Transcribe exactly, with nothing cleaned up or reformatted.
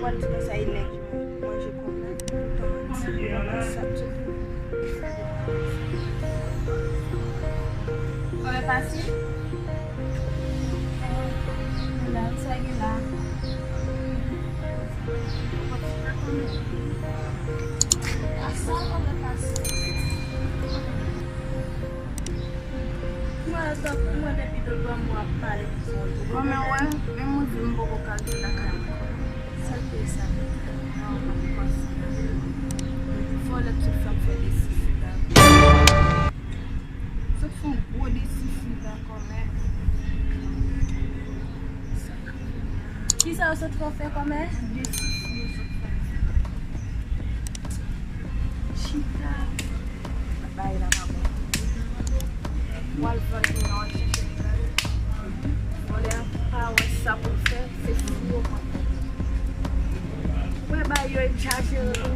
Mwen di konsa e nèg yo manje kòb la. Sa t sou. Kòman pase? La, sa gen la. Asa kòman pase? Mwen, mwen depi de twa mwa ap pale pou sa. Kòman wè, menm ou di m poko ka vin lakay mwen. Sèl peyi sa. Vòlè tout sa fè de sifi la. Sot fè yon gwo de sifi la kòmè. Kisa yo sot fè kòmè? De sifi yo sot fè. Chita. Bagay la pa bon. W al vann kounya, w al chèche bagay. Vòlè a pa wè sa pou l fè, se fou yo pran. Wè bagay yo exajere.